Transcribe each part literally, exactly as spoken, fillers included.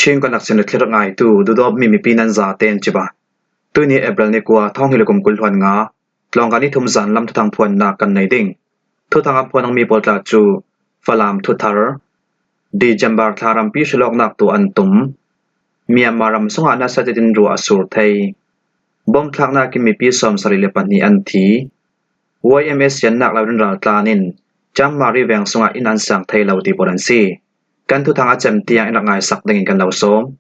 Chin Connection le thlir ngaitu, duhdawtmi mipi nan zaten cibai. Tuini April ni kua, thawng hnih le kum kul hluan nga, Tlawngkai ni thum zan lam thuthang phuannak kan nei ding. Thuthang a phuan ding mi pawl tla cu Falam thuthar, December thla rampi hrilawknak tuah an tum. Myanmar ram sungah nasa tein ruah a sur thei. Bawmthlaknak in mipi sawmsarih le pahnih an thi. Y M A siannak lo in raltlan in Chamari veng sungah inn an siang thei lo ti pawl an si. Kan thuthang a cem tiang in rak ngaisak dingin kan lo sawm.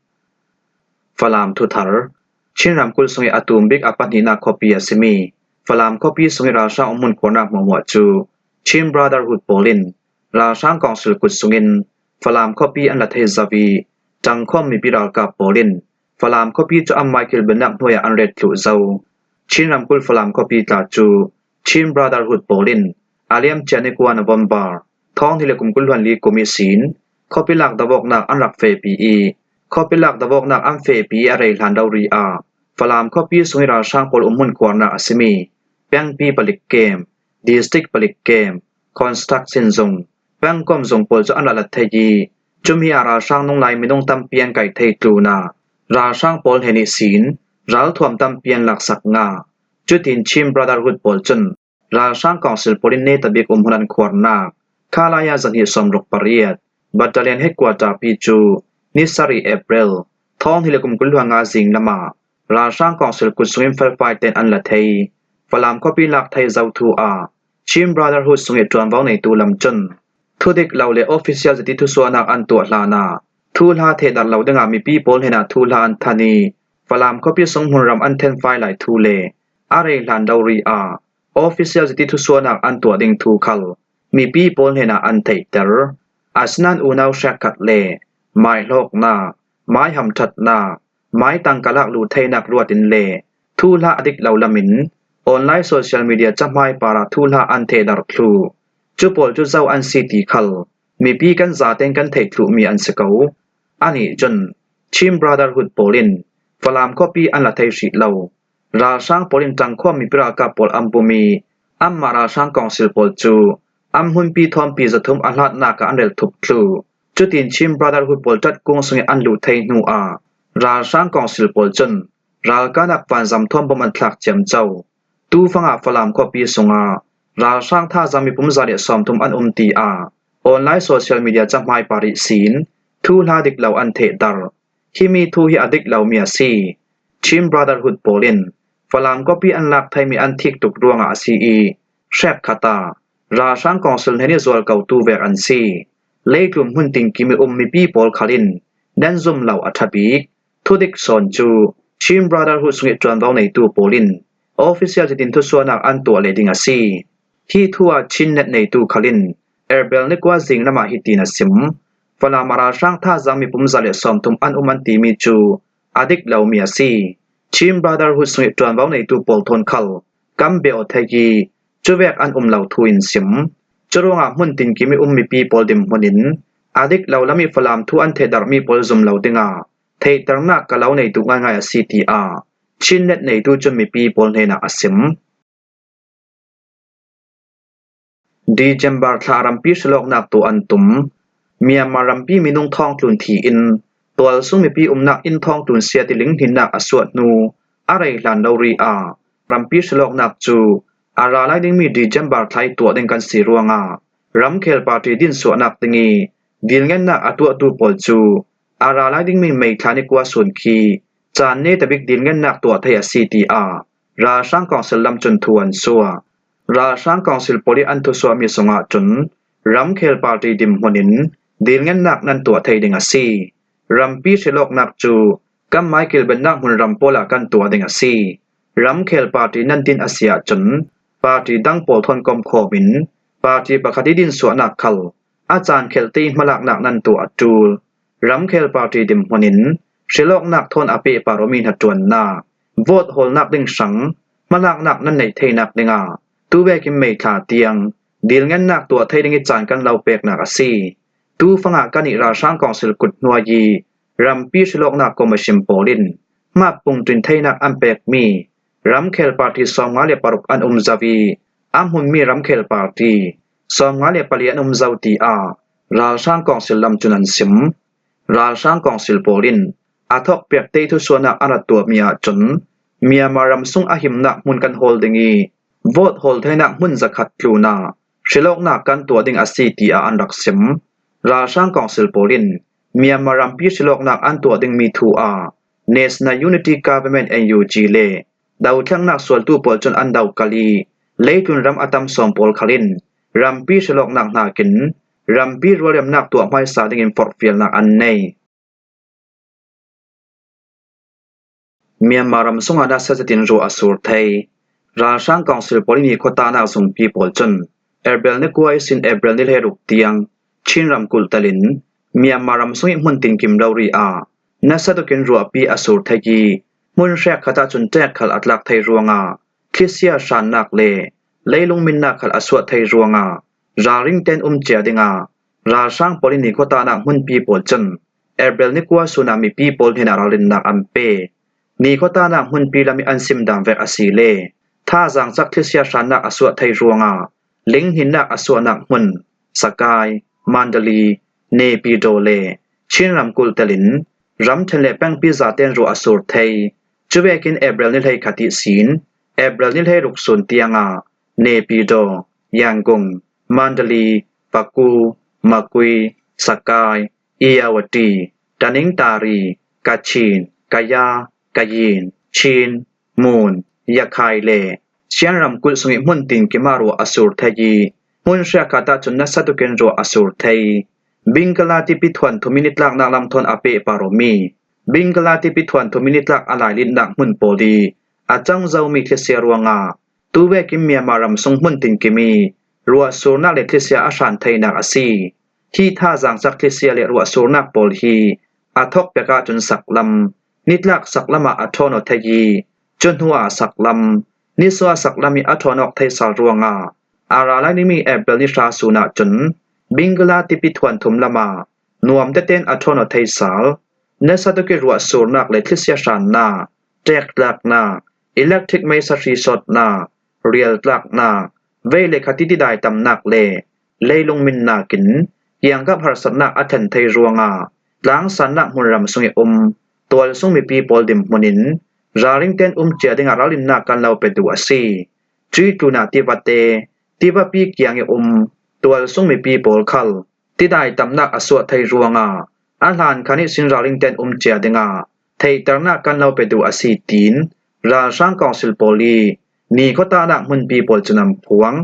Falam thuthar. Chin ramkulh sungih a tum bik a pahnihnak khuapi a simi Falam khuapi sungih ralhrang umhmun khuarnak hmuahhmuah cu Chin Brotherhood pawl in ralhrang kawngsil kut sungin Falam khuapi an la thei zo ih, ṭangkhawm mipi ralkap pawl in Falam khuapi cu an maikil bianak hnuai ah an ret thluh zo. Chin ramkulh Falam khuapi tla cu Chin Brotherhood pawl in a liamcia ni kua November, thawng hnih le kum kul hluan li kum ihsin khuapi lak dovawknak an rak fehpi ih, khuapi lak dovawknak an fehpi ih a rei hlan rori ah Falam khuapi sungih ralhrang pawl umhmun khuarnak a simi pengpi palik kem, district palik kem, construction zung, pengkomzung pawl cu an rak la thei ih, cumi ah ralhrang nunglai minung tampi an kaih thei tlunah ralhrang pawl hnen ihsin ralthuam tampi an laksak ngah. Cutin Chin Brotherhood pawl cun ralhrang kawngsil pawl in netabik umhmun an khuarnak Khalaya zahnih sawmruk pariat Battalion Headquarter pi cu ni sarih April, thawng hnih le kum kul hluan nga zing lamah ralhrang kawngsil kut sungin felfai tein an la thei. Falam khuapi lak thei zo thu ah Chin Brotherhood sungih ṭuanvo neitu lam cun thudik lo le official ziti thusuahnak an tuah hlanah thuhla thehdarh lo dingah mipi pawl hnenah thuhla an than ih Falam khuapi sung hmunram an thenfai lai thu le a rei hlan rori ah official ziti thusuahnak an tuah ding thu khal mipi pawl hnenah an theihter. Asinain unau hrekkhat le maihlawknak, maihamṭhatnak, mai tangka lak luh theinak ruatin le thuhla a dik lo lamin online social media cahmai parah thuhla an thehdarh thluh. Cu pawl cu zo an si ti khal mipi kan zaten kan theih thluhmi an si ko. Anih cun Chin Brotherhood pawl in Falam khuapi an la thei hrih lo. Ralhrang pawl in ṭangkhawm mipi ralkap pawl an bum ih, anmah ralhrang kawngsil pawl cu an hmunpi thawmpi zathum a hlatnak ah an rel thup thluh. Cutin Chin Brotherhood pawl ṭatkung sungih an luh thei hnu ah ralhrang kawngsil pawl cun ralkahnak vanzam thawn bom an thlak ciamco. Tufangah Falam khuapi sungah ralhrang thazaang mipum za le sawmthum an um tiah online social media cahmai par ihsin thuhla dik lo an thehdarh. Himi thu hi a dik lomi a si. Chin Brotherhood pawl in Falam khuapi an lak theimi an thik tuk ruangah a si ih, hrekkhat ah ralhrang kawngsil hnen ih zualkotu vek an si. Leitlun hmun tinkim ih um mipi pawl khal in nan zum lo a ṭha bik. Thudik sawn cu Chin Brotherhood sungih ṭuanvo neitu pawl in official zetin thusuahnak an tuah leh ding a si. Hi thu ah Chin net neitu khal in April ni kua zing lamah hitin a sim. Falam ah ralhrang thazaang mipum za le sawmthum an um an timi cu a dik lomi a si. Chin Brotherhood sungih ṭuanvo neitu pawl thawn khal kan beh aw thei ih cuvek an um lo thu in sim. Curuangah hmun tinkim ih um mipi pawl dinhmun in a dik lo lam ih Falam thu an thehdarhmi pawl zum lo dingah theihternak ka lo nei duh ngaingai a si, tiah Chin net neitu cun mipi pawl hnenah a sim. December thla rampi hrilawknak tuah an tum. Myanmar rampi minung thawngtlun thi in tualsung mipi umnak inn thawngtlun siat ih linghninnak a suah hnu a rei hlan rori ah rampi hrilawknak cu a ra lai dingmi December thla ih tuah ding kan si ruangah ramkhel party dinsuahnak ding ih dilngennak a tuahtu pawl cu a ra lai dingmi May thla ni kua sun khi caan netabik dilngennak tuah thei a si, tiah ralhrang kawngsil lam cun thu an suah. Ralhrang kawngsil pawl ih an thusuahmi sungah cun ramkhel party dinhmun in dilngennak nan tuah thei ding a si. Rampi hrilawknak cu kanmai kilvennak hmunram pawl ah kan tuah ding a si. Ramkhel party nan din a si ahcun party dang pawl thawn komkhawm in party pakhat ih dinsuahnak khal a caan khelhte ih hmalaknak nan tuah a ṭul. Ramkhel party dinhmun in hrilawknak thawn a pehpar awmi hnaṭuannak, vote hawlnak ding hrang hmalaknak nan neih theinak dingah tuvekin May thla tiang dilngennak tuah thei ding ih caan kan lo peknak a si. Tufangah kan ih ralhrang kawngsil kut hnuai ih rampi hrilawknak commission pawl in hmapung ṭin theinak an pekmi ramkhel party sawmnga le paruk an um zo ih a hmunmi ramkhel party sawmnga le pali an um zo, tiah ralhrang kawngsil lam cun an sim. Ralhrang kawngsil pawl in a thawkpiakte ih thusuahnak an rak tuahmi ahcun Myanmar ram sung a himnak hmun kan hawl ding ih, vote hawl theinak hmun zakhat tlunah hrilawknak kan tuah ding a si, tiah an rak sim. Ralhrang kawngsil pawl in Myanmar rampi hrilawknak an tuah dingmi thu ah National Unity Government, N U G, le dothlengnak sualtu pawl cun an dohkalh ih, leitlun ram a tam sawm pawl khal in rampi hrilawknak hnakin rampi rualremnak tuah hmaisa dingin forhfialnak an nei. Myanmar ram sungah nasa zetin ruah a sur thei. Ralhrang kawngsil pawl ih nikhuatanak zungpi pawl cun April ni kua ihsin April ni hleiruk tiang Chin ramkulh telin Myanmar ram sung ih hmun tinkim rori ah nasa tukin ruahpi a sur thei ih, hmun hrekkhat ahcun ṭek khal a tlak thei ruangah thlisia hrannak le leilung minnak khal a suah thei ruangah ralring ten um cia dingah ralhrang pawl ih nikhuatanak hmunpi pawl cun April ni kua sun ah mipi pawl hnenah ralrinnak an pe. Nikhuatanak hmunpi lam ih an sim dan vek a si le thazaang cak thlisia hrannak a suah thei ruangah linghninnak a suahnak hmun Sakai, Mandalay, Naypyidaw le Chin ramkulh telin ramṭhen le pengpi zaten ruah a sur thei. Cuvekin April ni hleikhat ihsin April ni hleiruk sun tiangah Naypyidaw, Yangon, Mandalay, Paku, Magway, Sakai, Irrawaddy, Tanintharyi, Kachin, Kayah, Kayin, Chin, Mon, Rakhine le Shan ramkulh sungih hmun tinkim ah ruah a sur thei ih, hmun hrekkhat ahcun nasa tukin ruah a sur thei. Bingala tipi thuanthum ih nitlaknak lam thawn a pehpar awmi Bingala tipi thuanthum ih nitlak a lailitnak hmun pawl ih a cang zomi thlisia ruangah tuvekin Myanmar ram sung hmun tinkim ih ruahsurnak le thlisia a hran theinak a si. Hi thazaang cak thlisia le ruahsurnak pawl hi a thawkpiak ahcun saklam, nitlak saklam ah a ṭhawn aw thei ih, cu hnuah saklam, nisuah saklam ih a ṭhawn awk thei sal ruangah a ra lai dingmi April ni hra sun ahcun Bingala tipi thuanthum lamah nuam tete in a ṭhawn aw thei sal. Nasa tuk ih ruahsurnak le thlisia hrannak, ṭektlaknak, electric meisa hri sawtnak, rialtlaknak, vei le khati tidai tamnak le leilung minnak in kiangkap harsatnak a thlen thei ruangah tlangsannak hmunram sungih um tualsung mipi pawl dinhmun in ralring ten um cia dingah ralrinnak kan lo pe duh a si. Cuih tlunah tivate, tivapi kiangih um tualsung mipi pawl khal tidai tamnak a suah thei ruangah a hlan khan ihsin ralring ten um cia dingah theihternak kan lo pe duh a si, tiin ralhrang kawngsil pawl ih nikhuatanak hmunpi pawl cun an phuang.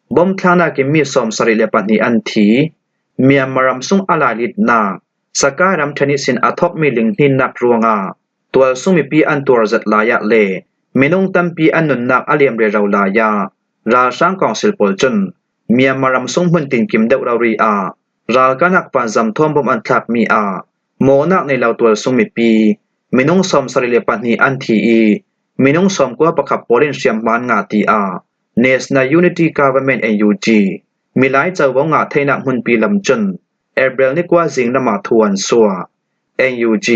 Bomthlaknak in mi sawmsarih le pahnih an thi. Myanmar ram sung a lailitnak Sakai ramṭhen ihsin a thawkmi linghninnak ruangah tualsung mipi an tuar zet lai ah le minung tampi an nunnak a liam rero lai ah ralhrang kawngsil pawl cun Myanmar ram sung hmun tinkim deuh rori ah ralkahnak vanzam thawn bom an thlakmi ah mawhnak nei lo tualsung mipi minung sawmsarih le pahnih an thi ih minung sawmkua pakhat pawl in hriamhma an ngah, tiah National Unity Government, N U G, milai covo ngah theinak hmunpi lam cun April ni kua zing lamah thu an suah. N U G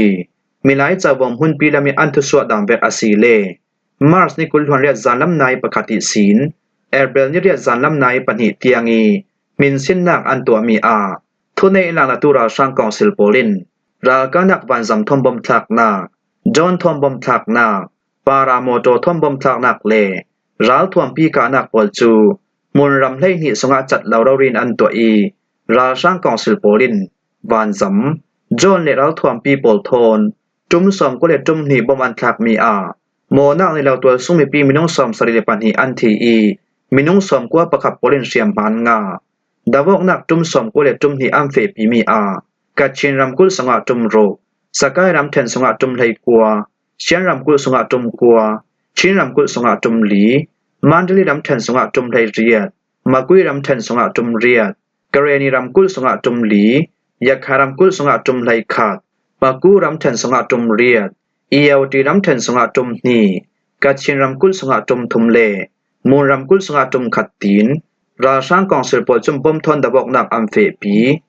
milai covo hmunpi lam ih an thusuah dan vek a si le March ni kul hluan riat zanlam nai pakhat ihsin April ni riat zanlam nai pahnih tiang ih hminsinnak an tuahmi ah thuneihnak latu ralhrang kawngsil pawl in ralkahnak vanzam thawn bom thlaknak, drone thawn bom thlaknak, paramotor thawn bom thlaknak le ralthuampi kahnak pawl cu hmunram hleihnih sungah cat lo rori in an tuah ih ralhrang kawngsil pawl in vanzam, drone le ralthuampi pawl thawn ṭum sawmkua le ṭum hnih bom an thlakmi ah mawhnak nei lo tualsung mipi minung sawmsarih le pahnih an thi ih minung sawmkua pakhat pawl in hriamhma an ngah. Davawknak ṭum sawmkua le ṭum hnih an fehpimi ah Kachin ramkulh sungah ṭum ruk, Sakai ramṭhen sungah ṭum hleikua, Shan ramkulh sungah ṭum kua, Chin ramkulh sungah ṭum li, Mandalay ramṭhen sungah ṭum hleiriat, Magway ramṭhen sungah ṭum riat, Karenni ramkulh sungah ṭum li, Rakhine ramkulh sungah ṭum hleikhat, Paku ramṭhen sungah ṭum riat, Irrawaddy ramṭhen sungah ṭum hnih, Kachin ramkulh sungah ṭum thum le Mon ramkulh sungah ṭum khat tiin ralhrang kawngsil pawl cun bom thawn davawknak an fehpi.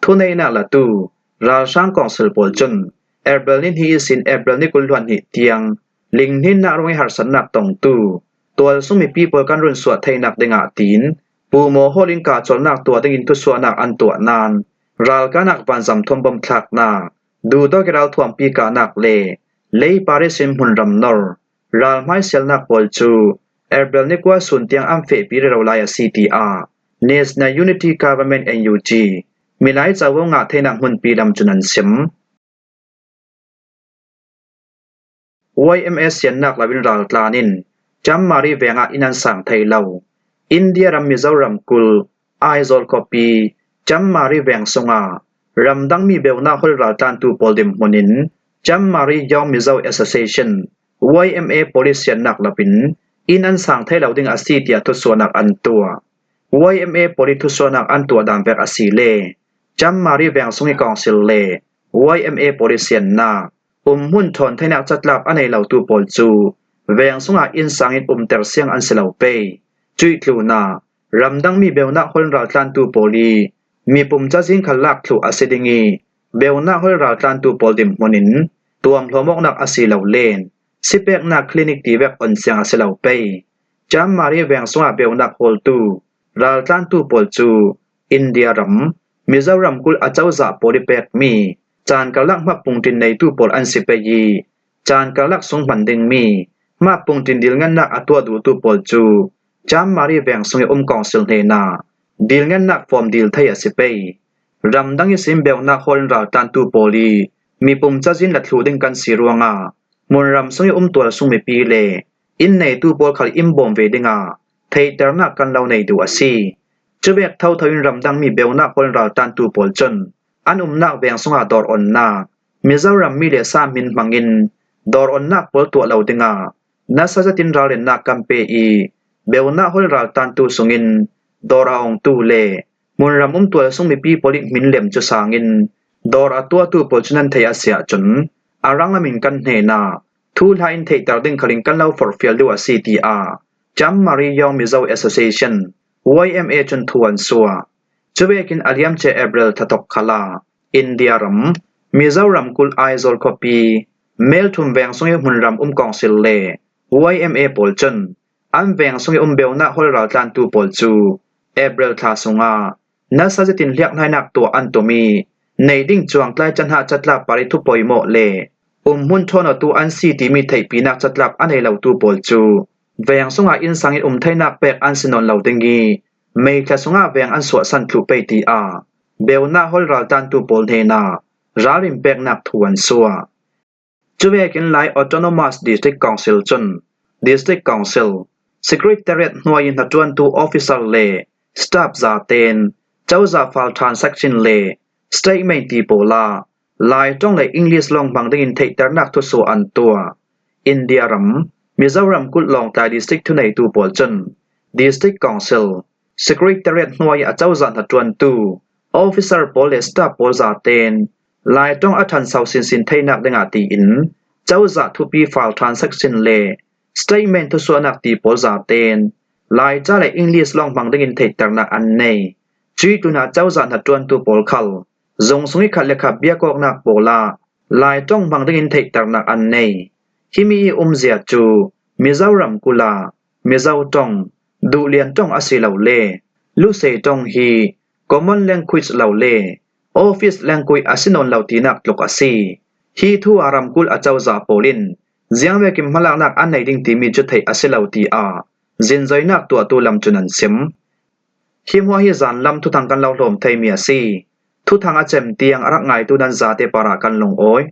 Thuneihnak latu ralhrang kawngsil pawl cun April ni hnih ihsin April ni kul hluan hnih tiang linghninnak ruang ih harsatnak tongtu tualsung mipi pawl kan runsuah theinak dingah tiin pumaw hawlin kahcawlnak tuah dingin thusuahnak an tuah nain ralkahnak vanzam thum bom thlaknak, duhdawk ih ralthuampi kahnak le lei Paris in hmunram nor, ralhmai sialnak pawl cu April ni kua sun tiang an fehpi rero lai a si, tiah National Unity Government, N U G, milai covo ngah theinak hmunpi lam cun an sim. Y M A siannak loin raltlan in Chamari veng ah inn an sang thei lo. India ram Mizoram kulh Aizawl khuapi Chamari veng sungah ramdangmi beunak hol raltlantu pawl dinhmun in Chamari Young Mizo Association, Y M A pawl ih siannak loin inn an sang thei lo ding a si, tiah thusuahnak an tuah. Y M A pawl ih thusuahnak an tuah dan vek a si le Chamari veng sung ih council le Y M A pawl ih siannak, umhmun ṭhawn theinak catlap a nei lotu pawl cu veng sungah inn sangin umter siang an si lo pei. Cuih tlunah ramdangmi beunak hol raltlantu pawl ih mipum cazin khal lak thluh a si ding ih, beunak hol raltlantu pawl dinhmun in tuamhlawm awknak a si lo len sipeknak clinic ti vek on siang a si lo pei. Chamari veng sungah beunak hawltu raltlantu pawl cu India ram Mizoram kulh acozah pawl ih pekmi caan karlak hmapung ṭin neitu pawl an si pei ih, caan karlak sung hman dingmi hmapung ṭin dilngannak a tuah duhtu pawl cu Chamari veng sung ih um council hnenah dilngannak form dil thei a si pei. Ramdang ihsin beunak hawlin raltlantu pawl ih mipum cazin la thluh ding kan si ruangah hmunram sung ih um tualsung mipi le inn neitu pawl khal inn bawm ve dingah theihternak kan lo nei duh a si. Cuvek thotho in ramdangmi beunak hawlin raltlantu pawl cun an umnak veng sungah dawr onnak, Mizoram mi le sa hmin hmangin dawr onnak pawl tuah lo dingah nasa zetin ralrinnak kan pe ih, beunak hol raltlantu sungin dawr a ongtu le hmunram um tualsung mipi pawl ih hmin lem cu sangin dawr a tuahtu pawl cu nan theih a si ahcun a ranglam in kan hnenah thuhla in theihter ding khalin kan lo forhfial duh a si, tiah Chamari Young Mizo Association, Y M A cun thu an suah. Cuvekin a liamcia April thlathok khalah India ram Mizoram kulh Aizawl khuapi Melthum veng sung ih hmunram um council le Y M A pawl cun an veng sung ih um beunak hol raltlantu pawl cu April thla sungah nasa zetin hliakhnainak tuah an tum ih, nei ding cuangtlai canhah catlap par ih thu pawimawh le umhmun ṭhawn awtu an si timi theihpinak catlap a nei lotu pawl cu veng sungah inn sangin um theinak pek an si nawn lo ding ih, May thla sungah veng an suahsan thluh pei, tiah beunak hol raltlantu pawl hnenah ralrin peknak thu an suah. Cuvekin Lai Autonomous District Council cun District Council, Secretariat hnuai ih hnaṭuantu officer le staff zaten cozah file transaction le statement ti pawl ah Lai ṭawng le English lawng hmang dingin theihternak thusuah an tuah. India ram Mizoram kulh Lawngtlai District thuneitu pawl cun District Council, Secretariat hnuai ih a cozah hnaṭuantu officer pawl le staff pawl zaten Lai ṭawng a ṭhanso sinsin theinak dingah tiin cozah thupi file transaction le statement thusuahnak ti pawl zaten Laica le English lawng hmang dingin theihternak an nei. Cuih tlunah cozah hnaṭuantu pawl khal zung sung ih khat le khat biakawknak pawl ah Lai ṭawng hmang dingin theihternak an nei. Himi ih umzia cu Mizoram kulh ah Mizo ṭawng, Duhlian ṭawng a si lo le Lusei ṭawng hi common language lo le office language a si nawn lo tinak tluk a si. Hi thu ah ramkulh a cozah pawl in ziangvekin hmalaknak an nei ding timi cu theih a si lo, tiah zinzoinak tuahtu lam cun an sim. Hi hmuah hi zanlam thuthang kan lo hlawm theimi a si. Thuthang a cem tiang a rak ngaitu nan zate parah kan lungawi.